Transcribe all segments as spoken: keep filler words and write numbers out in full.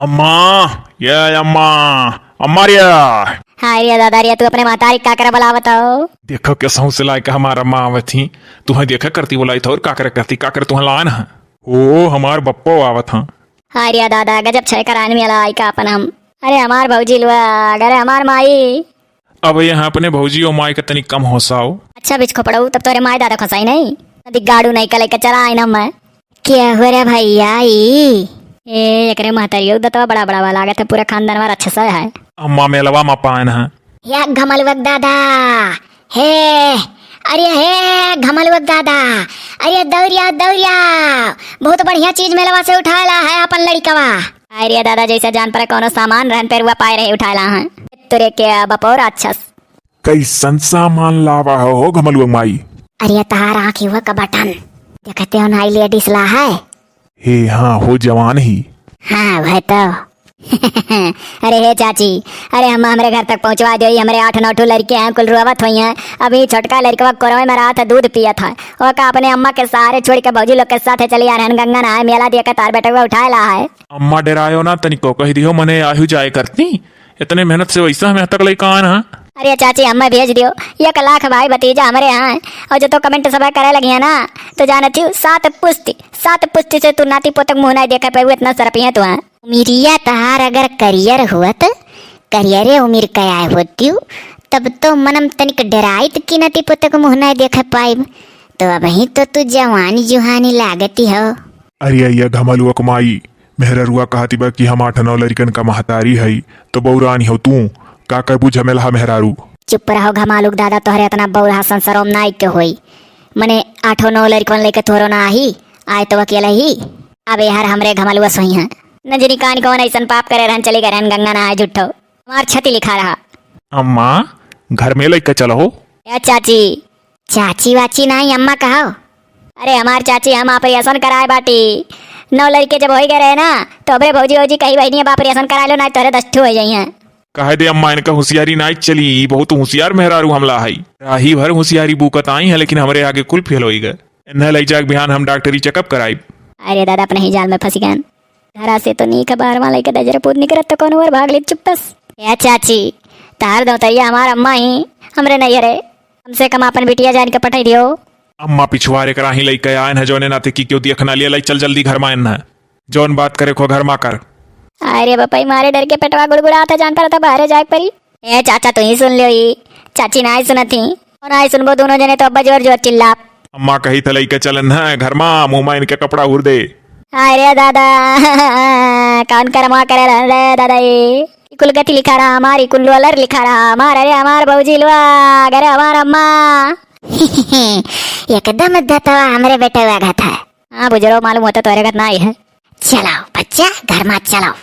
अम्मा, ये अम्मा, अम्मा रे। हाँ रे दादा रे, तू अपने महतारी का करे बुलावत हो? देखो कैसहूँ से लाइके हमार अम्मा आवत ही। तुहैं देखा करती बुलाइत ह और का करे करती, का करे तुहैं लान ह। ओ, हमार बप्पो आवत ह। हाँ रे दादा, गजब छै करान में लाई का अपन हम। अरे हमार भौजी लुआ, अरे हमार माई। अब यहाँ अपने भौजी और माई का तनी कम होसाओ। अच्छा बिच खोपड़ऊ, तब तोरे माई दादा खोसाई नहीं। नदी गाड़ू नहीं कले के चला आई ना मैं। क्या हो रे भैया ई? ए, एकरे महतरियो दतवा बड़ा बड़ा वाला लागत है, पूरा खानदान वाला अच्छा सा है। अम्मा मेलवा मा पान है। या घमलवक दादा, हे, अरे हे घमलवक दादा, अरे दौरिया दौरिया, बहुत बढ़िया चीज मेलवा से उठाला है अपन लड़िकवा। अरे दादा, जैसे जान पर कोनो सामान रहन पेरुआ पाए रहे उठाला है। तोरे के बपौर राक्षस। कैसन सामान लावा हो, हो घमलुआ माई? अरे तहार आँखी हुआ का बटन, देखते हो ना, लेडीज ला है। हे हाँ, हो जवान ही। हाँ, वह तो। अरे हे चाची, अरे हम हमरे घर तक पहुँचवा दो, हमरे आठ नौ ठो लड़के हैं, कुल रोवत हुई हैं। अभी छोटका लड़कवा कोरवे में रहा था, दूध पिया था, ओका अपने अम्मा के सहारे छोड़ के भौजी लोग के साथ चली आ रहन गंगा नहाए, मेला देख के तार बेटवा उठाए ला है। अम्मा डेरायो ना तनिको, कहि दिहो मने आयु जाए करती। इतने मेहनत से वैसा हम यहाँ तक लइका आन हा। अरे चाची, हमें भेज दियो, एक लाख भाई भतीजा हमरे यहाँ। और जो तो comment सब करे लगी है ना, तो जानत हूँ, सात पुस्ती, सात पुस्ती से तू नाती पोतक मुँह नहीं देखे पे, इतना सरपी है तू। हाँ, उमिरिया तहार अगर करियर हुअत, करियरे उमिर कयाए होतिउ, तब तो मनम तनिक डेराइत कि नाती पोतक मुँह नहीं देखे पाइब। तो अबही तो तू जवानी जुहानी लागती हो। अरे अइया घमलुआ क माई, मेहररुआ कहती बा कि हम आठ नौ लड़िकन का महतारी हई, तो बौरानी हो तू, का करबू झमेलहा मेहरारू? चुप रहो घमालुक दादा, तोहरे इतना बौरहा संसरोम नाई के होई। मने आठो नौ लड़िकन लेके थोरो ना आही, आए तो अकेला ही। अब यार हमरे घमलुआ सोई हैं। न जनी कान कौन ऐसन पाप करे रहन, चली गए रहन गंगा नहाए झुट्ठो। हमार छती लिखा रहा। अम्मा, घर में लेके चलो हो। ए चाची, चाची वाची नाई, अम्मा कहो। अरे हमार चाची, हम operation कराए बाटी। नौ लड़के जब होई गए रहे ना, तो हमरे भौजी वौजी कही बहिनिया बा operation कराए लो, नाई तोहरे दस ठो हो जाई हैं। कहे दे अम्मा, इनका होशियारी नाई चली, ई बहुत होशियार मेहरारू हमला हई। राही भर होशियारी बूकत आई हैं, लेकिन हमरे आगे कुल फेल होई गए। इन्हें लई जाके बिहान हम डॉक्टरी checkup कराई। अरे दादा, अपने ही जाल में फंसी गए। घरा से तो नीक बारवा लइके दजर पूत निकरत तो कौन ओर भाग लेत चुप्पस। ए चाची, तार दौतरिया हमार अम्मा ही, हमरे नैहरे, कम से कम आपन बिटिया जान के पठाई दियो। अम्मा पिछुआरे कराही लइके आयन है, जौने नाते कि क्यों दियख ना लिया, लई चल जल्दी घर मा आयन है। जौन बात करे खो घर मा कर। अरे बपई, मारे डर के पेटवा गुड़गुड़ात है, जान पर तो बाहरे जाए परी। ए चाचा, तू ही सुन लियो ई, चाची नाई सुनत ही। और नाई सुनबो दोनों जने तो अब्बा जोर जोर चिल्लाप। अम्मा कही त लइके चलन है घर मा, मुँह मा इनके कपड़ा हुर दे। हाय रे दादा, कौन कर्मा करे रहन रे दादा ई? ई कुल गति लिखा रहा हमार, ई कुल लोलर लिखा रहा हमार। अरे हमार भौजी लोग, अरे हमार अम्मा। एकदम दतवा हमरे बेटवा का था। हाँ बुजरो, मालूम होता तोहरे गत नाई है। चलो बच्चा, घर मा चलो।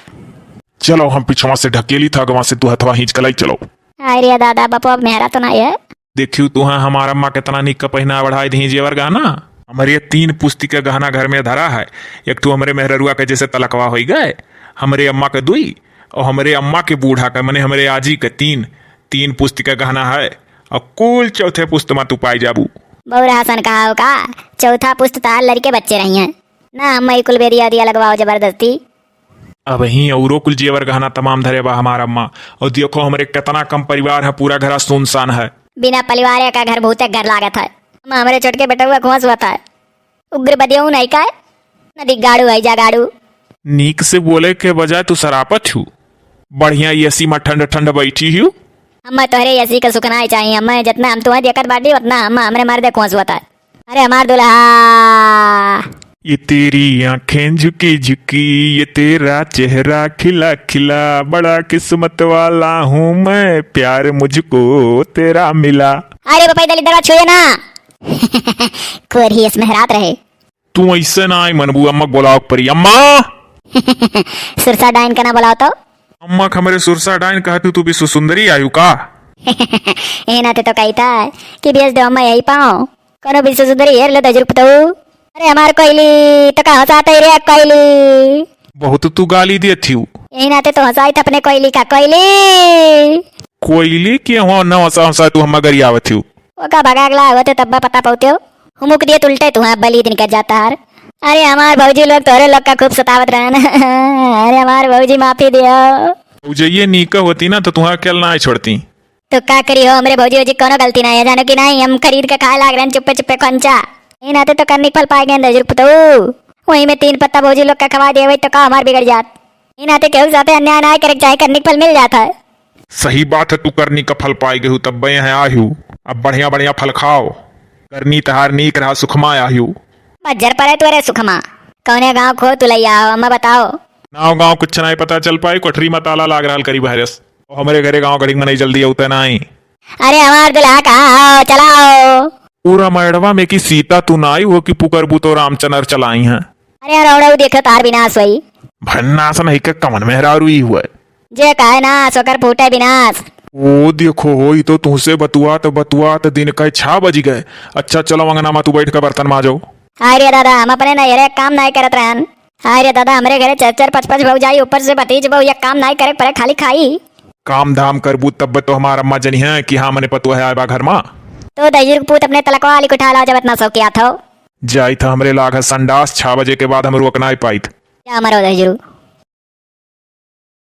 चलो, हम पिछवा से ढकेली था, अगवा से तू हथवा खींच के लाई चलो। हाय रे दादा, बपवा मेहरा तो नाई है। देखियो तुहा हमार अम्मा केतना निक का पहिना बढ़ाई दी जेवर गहना। हमरे तीन पुस्ती का गहना घर में धरा है। एक ठो हमरे मेहररुआ के जैसे तलकवा होई गए, हमरे अम्मा के दुई, और हमरे अम्मा के बूढ़ा का, मने हमरे आजी के तीन, तीन पुस्ती का गहना है। और कुल चौथे पुस्त मा तू पाई जाबू। बौरा हसन कहा हो का, चौथा पुस्त तार लड़के बच्चे रही हैं। ना अम्मा, ई कुल बेदिया उदिया लगवाओ जबरदस्ती। अबहीं औरो कुल जेवर गहना तमाम धरे बा हमार अम्मा। और देखो हमरे केतना कम परिवार है, पूरा घरा सुनसान है। बिना परिवार का घर भूते घर लागत है। अम्मा, हमरे छोटके बेटउआ खुआस हुआ था। उग्र बदियऊ नहीं का है? नदी गाड़ू है जा गाड़ू। नीक से बोले के बजाय तू सरापत हू। बढ़िया एसी मा ठंड ठंड बैठी हू। अम्मा तोहरे एसी का सुख नाई चाहिए। अम्मा जितना हम तुम्हें देखत बाटी उतना अम्मा हमरे मर्दे खुआस हुआ था। अरे हमार दुल्हा। ये तेरी आंखें झुकी झुकी, ये तेरा चेहरा खिला खिला, बड़ा किस्मत वाला हूँ मैं, प्यार मुझको तेरा मिला। अरे बपाई दलिद्दरवा छुए ना। कोरही इसमें हरात रहे। तू ऐसे ना आई मनबू, अम्मा बोलाओ परी, अम्मा। सुरसा डाइन का ना बोलाओ तो। अम्मा खमरे सुरसा डाइन कहती, तू विश्व सुंदरी आयु का? ए नाते तो कहता है कि बेच दो अम्मा यही पाओ। कोनो बिन सुंदरी हेर ले दजरुक पतऊ। अरे हमार कोयली, तो का हंसात है रे कोयली? बहुत तू गाली देत हिउ। यही नाते तो हंसाई था अपने कोयली का, कोयली। कोयली के हो न हंसा हंसा तू हम्मा गरियावत हिउ। ओका भगागला होते तब पता पौते हो। हुमुक दिए तुलटे तू, हाँ, बली दिन का जाता हर। अरे हमार भौजी लोग तोहरे लोग का खूब सतावत रहन। अरे हमार भौजी माफी दियो। भौजइये नीक होती ना तो तुहां अकेल नाहीं छोड़ती। तो का करी हो, हमरे भौजी वौजी कौनो गलती नाहीं है, जानो कि नाहीं, हम खरीद के खाए लाग रहन चुप्पे चुप्पे खोंचा। ई नाते तो करनी के फल पाए गए दहिजरू पुतऊ। वही में तीन पत्ता भौजी लोग का खवा देवे तो का हमार बिगड़ जात। ई नाते केहू साथे अन्याय नाहीं करे के चाहे, करनी के फल मिल जात है। सही बात है, तू करनी का फल पाए गहू तब्बे यहाँ आयु। अब बढ़िया बढ़िया फल खाओ। करनी तहार नीक रहा, सुखमा आयु। बज्जर परे तोरे सुखमा। कौने गांव खो तू लैया हो, हमें बताओ। नाव गांव कुछ नाहीं पता चल पाई, कोठरी में ताला लाग रहल करी बहरस। और हमरे घरे गांव गढ़ी में नहीं जल्दी अउते नाहीं। अरे हमार दुल्हा कहाँ हो, चलाओ। पूरा मैडवा में की सीता तू नाई हो कि पुकरबू तो रामचंद्र चलाई हैं। अरे यार, औड़ा देखो तार विनाश होई। भन्नास नहीं के कमन मेहरारू ई हुए। जे कहे नास ओकर फूटे विनाश। ओ देखो हो, ई तो तुहसे बतुआत बतुआत दिन के छह बज गए। अच्छा चलो अंगना में तू बैठ के बर्तन माजो। हाय रे दादा, हम अपने नैहरे काम नाहीं करत रहन। हाय रे दादा, हमरे घरे चार चार पाँच पाँच भौजाई, ऊपर से भतीज बहू, एक काम नाहीं करे परे, खाली खाई। काम धाम करबू तब तो हमार अम्मा जनी है कि हाँ मने पतुआ है आए बा घर मा। तो दहिजरू के पूत अपने तलकवा वाली कुठा लाओ जब इतना शौकिया थो। जाई था हमरे लाग है संडास, छह बजे के बाद हम रोक नाहीं पाइत। क्या मरो दहिजरू।